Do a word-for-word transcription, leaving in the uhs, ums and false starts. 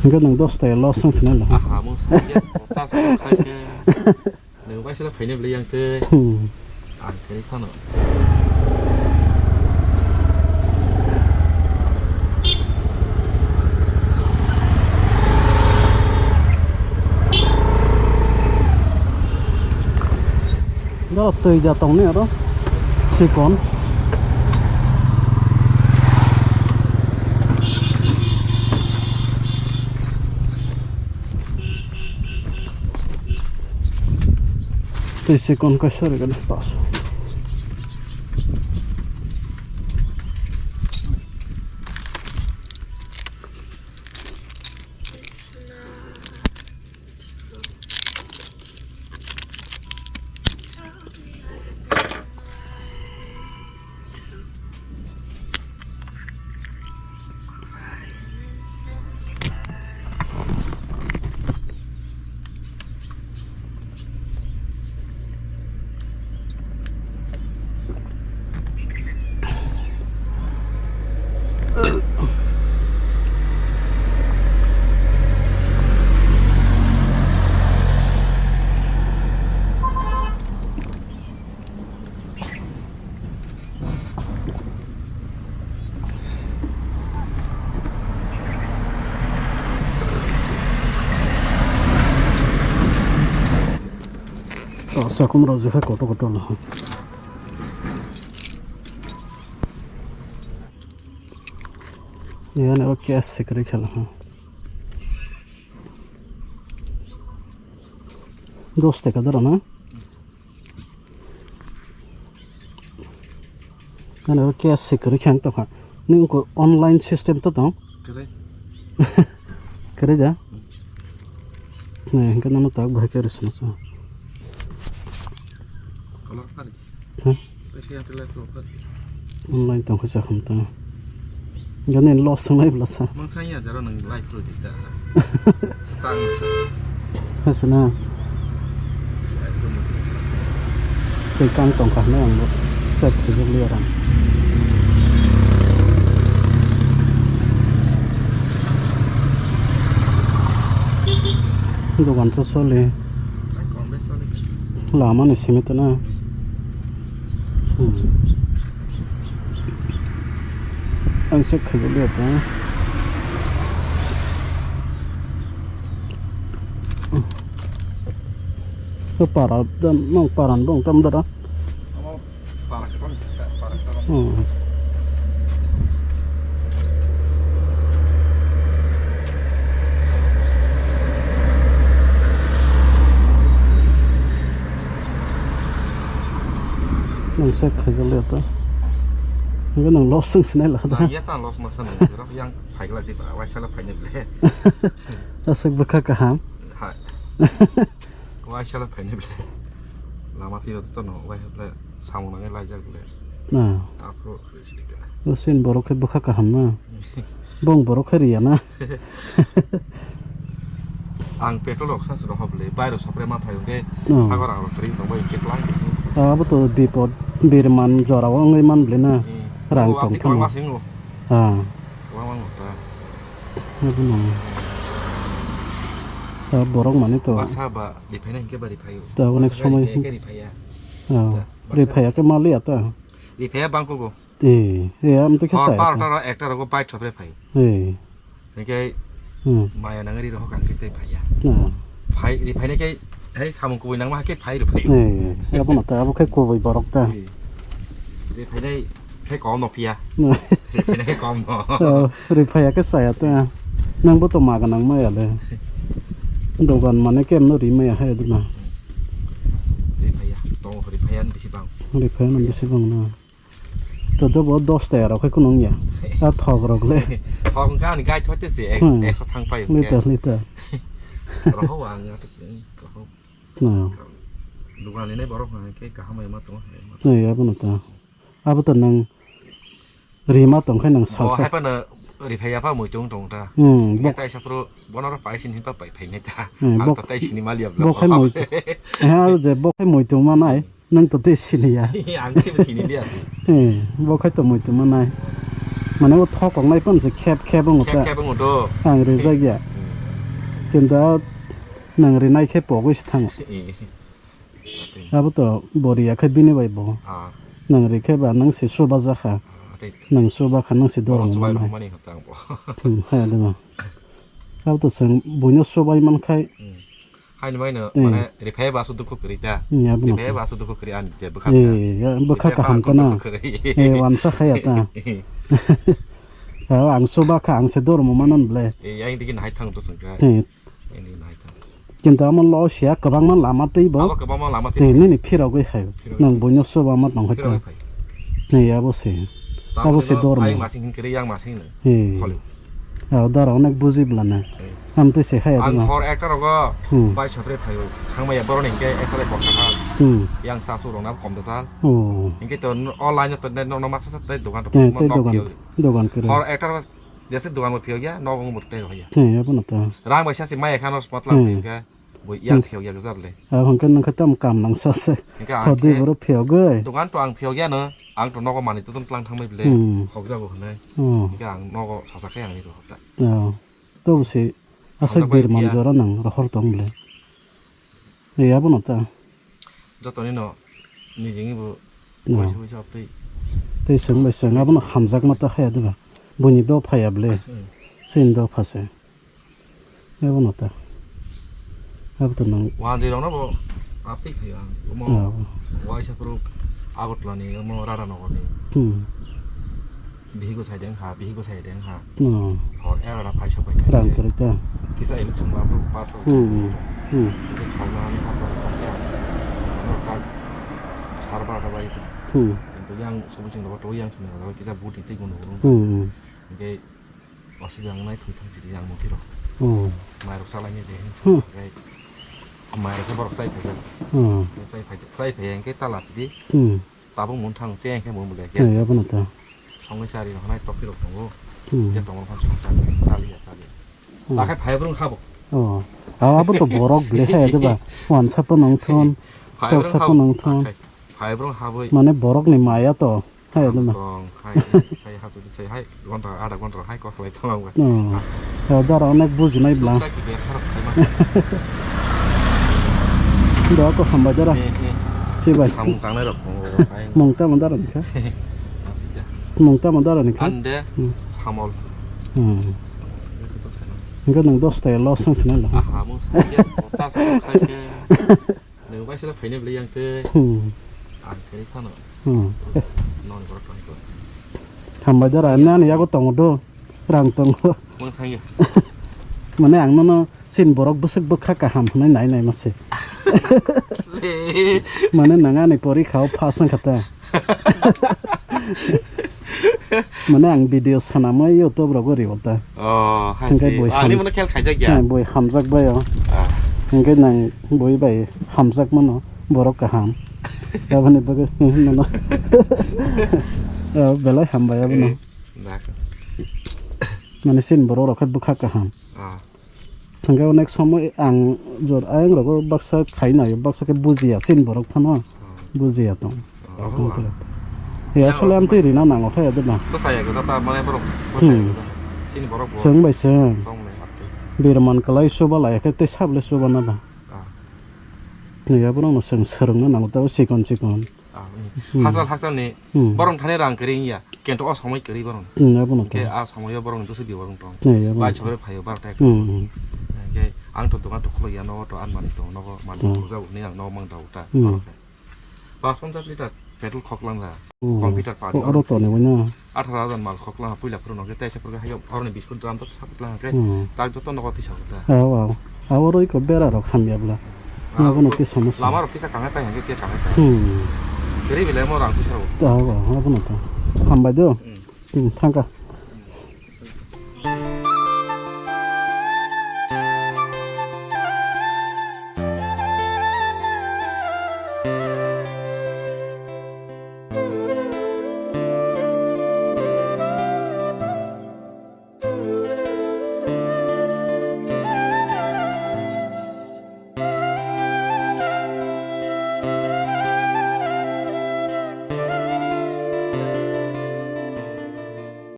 Hingke nwng dos taka loss wng sinai lo. Aha, mung sai ya, ta sa khai ke. Nwng bai sala phaine bele yang te. Hmm. Ang khe phano. Doro twi da tongni aro chikon. Twi chikon kaisa rigani paso. Sakum rok jikha kotor kotor no. Yan aro cash secret khala. Dos taka doro na. Ano cash se kwrwi khe ang tongkha. Nini ko online system to tong? Kwrwi. Kwrwi da? Hmm. Ne, hingke nono tak bahai khe rwsana sa. Color sari. Hmm? Pese yang telah keluar. Online tongkha sa khum ta. Gani loss sangnai bwlasa. Mang sanya jaro nang life ro dita. Tang sa. Hasana. Tei kang tongkha hwnwi ang bo check khaijakliya rang. Dogan se soli. Lama ni simi tana. Hmm. Ang check khaijakliya ta. To para dan nang paran dong tam dara. Para khe tong, para khe tong. Hmm. Nang check khaijakliya ta. Hingke nang loss wng sinai la da. Nang ya ta loss masa nang, rok yang phaikla di ba, waisala phainai ble. Aswk bwkha kaham. Hai. Waisala phainai ble. Lama twi rok to no, waisala samung nangai laijak ble. Na. Aphuru. Sin borok khe bwkha kaham na. Bong borok khe riya na. Ang petrol rok sa suro hobli, bairo sopre ma phayo ke. Oh. Sagor ang rok ring tong bai ke klang. Abo to bipod birman jora o wngwi man bli na. Hmm. Rang tong khe ma singo. Ha. Wa ma mo ta. Abo no. Ta borok mane to. Baksa ba riphaina hingke ba riphayo. Ta onek somoi hingke riphaya. Oh. Ta, baksa. Riphaya ke maliya ta. Riphaya bangko go. Eh, eh, am to khe hor sa. Barota ro ekta rogo bike thopre phai. Eh. Hingke hmm. Maya nang ri rohok ang khe tei phaiya. Hmm. Phai, ri phainai khe, hei, samung kubui nangma khe phai ri phai. Eh, abo no ta, abo khe kubui borok ta. Eh. Ri phainai khe kom no phiya. Hmm. Ri phainai khe kom no. Oh, ri phaiya khe saya ta. Nang bo to ma ganang maya le. Dogan mane kem no ri maya hai duna. Ri phaiya, tong ri phaiya ni bisi bang. Ri phaiya ni bisi bang na. To, to bo dos taka rok khai kunung ya. A thok rok le. Thok wngkha ani gai thoite se ek, hmm. Ekso thang pai wngkha. Liter, liter. Roho ang, roho. Na. Dugan ni nai borok hwnka khe kaham bai ma tongo. Nai, abo no ta. Abo to nang rima tong khai nang sal sa. Bo hai phano riphai ya pha muitung tong ta. Hmm, bok. Taisa phuru bono ro pai sin hin pa pai phai nai ta. Hmm, ang bok. To tai sini maliya bla. Bok khai muitung. Ha, je bok khai muitung ma nai. Nang to tei sini ya. Ang khe sini liya se. Eh, bo khai to muitu manai. Mane o thok kok nai pon se khep khep wng ta. Khep khep wng to. Ang rijak ya. Kintu a nwng rinai khe pogwi se thango. Eh. Abo to bo riya khe bini bai bo. Ah. Nwng ri khe ba nwng se chuba jakha. Ah, tei. Nwng chuba kha nwng se dormo chubai manai. Rwmani hota ang bo. Hmm, haya de ma. Abo to chwng buino chubai man khai. Hmm. Haini maino, hmm, mane, riphai ba aswk dukhu kwrwi ta. Hmm, abo no. Riphai ba aswk dukhu kwrwi ani je bwkha ta. Eh, ya, bwkha kaham ta na. Dukhu kwrwi. Eh, wansa khaya ta. Ah, ang chuba kha, ang se dormo manan ble. Eh, yang digi nahai thang to sengkha. Hmm. Ini nai ta. Kintu amo lo siya kwbangma lama twi bo. Abo kwbangma lama twi. Twi nini phirogwi hai. Phirogwi. Nang buino chuba ma tong hai ta. Phirogwi phai. Ni abo se. Abo se dormo. Ayang masing hin kiri yang masing no. He. Kholi. Abo dara onek buji bla na. He. Am twi se hai. Ang hor ekta rogo. Hmm. Bai sapre phayo. Thangmaya boroni ke ekta le bokha ha. Hmm. Yang sasu rong na kom da sal. Oh. Inke to online to no no masa sa tei dogan to. He, tei dogan. Dogan kiri. Hor ekta rogo Jese dogan bo phiyok ya, nogo bo tei hoya. He, abono to. Rang bai sasi maya khano spot lang, hmm, phiyok ya. Bo yang, hmm, phiyok ya gajab le. Abo hwnkhe nang khe tam kam nang sase. Hwnkhe ang khe todwi borok phiyogwi. Dogan to ang phiyok ya no. Ang to nogo manwi to tlang thang bai bele. Hmm. Khokjago hwnwi. Oh. Hwnkhe ang nogo sacha khe ang ri rohor ta. Oh. To bo se aswk hamjak bai birman phiya. Jora nang rohor tong bele. Ei, abono ta. Jotoni no nijini bo, no, waisa waisa aptwi. Tei chwng bai chwng abono hamjakma ta haya diba? Buini dopha ya ble? Hmm. Chini dopha se. Abono ta. Abo to nang. Wanjwi rokno bo aptwi phaio ang. Omo, oh, waisa phuru Agartala ni, omo Radhanagar ni. Hmm. Bihik bo sai de wngkha, bihik bo sai de wngkha. Hmm. Hor era phai sok bai kha. Rang kwrwi ta. Kisa election ba phuru part rok. Hmm, hmm, hmm. Tei thok nani ha ba kha. Ano tak sar barota bai. Hmm. Kintu yang subul ching rok to yang sumai rok kisa vote ni tei gun horo. Hmm, hmm. Hingke osibya wngnai thwi thang sidi yang mukti rok. Hmm. Mai rok salai ni de. Hmm. Hingke mai rok borok chai phai. Hmm. Chai phai, chai phai hingke tala sidi. Hmm. Tabuk mung thang se hingke mung bwlai khe. Hai, abono ta. Songwi chari rok hanai tokti rok tongo. Hmm. Je tongmani phan song chali, chali ya, chali ya. Hmm. Takhai phai brung habo. Oh. Abo to borok ble hai, de ba? Wansa po nong thon, toksa po nong thon. Phai brung haboi. Mane borok ni maya to. Hai, de ba? Tong, hai, sai hasu, sai hai. Gonta, adha gonta hai kok lai tong ang. Oh. Ya, dara onek bujinai bla. Tuk tak ki ber sarap khai ma. Do ko hambai dara. Eh, eh. Si bai. Samung tangnai rok tongo, hai. Mung tamo dara ni kha? Mung tamo dara ni kha? Ande, hmm, samol. Hmm. Itu to sana. Hingke nang dos ta loss sang sinai lo. Aha, mung sai ya, kota samol khai ke. Nang bai sila phaine beli yang te. Hmm. Ang theri thano. Hmm. Non borok tong ko. Hambai dara, ani, ani yago tongo do. Rang tongo. Mung thang ya. Mane ang nono sin borok bwswk bwkha kaham hwnwi nai nai mase. Le. Mane nang ani porikha o pass wngkha ta. Mane ang video sanamwi YouTube rogo rio ta. Oh, hai. Hingke se. Boi ani ham-, mano khel khaijak ya. Hai, boi hamjak bai o. Ah. Hingke nang boi bai hamjak mano borok kaham. Aboni bagwi mano. Oh, belai hambai abono. Eh, dak. Mane sin borok rok khe bwkha kaham. Ah. Hingke onek somoi ang jor ayang rogo baksa khai naio, baksa khe bujiya, chini borok phano bujiya tong. Oh. Tong tong. He, asole amtwi rina nango khe, de ba? Bwsa ya gota ta mane borok, bwsa ya gota. Hmm. Chini borok bo. Chwng bai chwng. Tong le amtwi. Birman kwlai chuba lai khe tei sable chuba na ba? Ah. Ni ya borok no chwng swrwngna nango ta, o chikon chikon. Ah, hmm. Hmm. Hachal hachal ni, hmm, borok thani rang kwrwi ya. Kento o somoi kwrwi borok. Hmm, abono. Hingke to. A somoi o borok ni bwswk biborok tong. Nai, abono. Bai to. Chokre phaio barota ekta. Hmm, hmm. Hingke ang to dogan to khuluk ya, nogo to ang manwi tongo, nogo manwi, hmm, khuluk jago hwnwi ang nogo mang dago ta. Hmm. Borok khe. Pas ponchas liter petrol khoklang da. Hmm. Computer pa. O, oro to ni wina. Atharo hajar mal khoklang puila phuru no khe, teisa phuru khe hayo oroni biskut dram to saplang khe. Hmm. Tak joto nogo tisa ta. Aw, aw. Abo roi ko bera rok hamya bla. Ah, nogo no ko kisa masa. Lama rok kisa kangai pai hangke kisa kangai pai. Hmm. Beri bilai mo rang kisa rok. Aw, aw, abono to. Hambai do. Hmm. Hmm, thangka.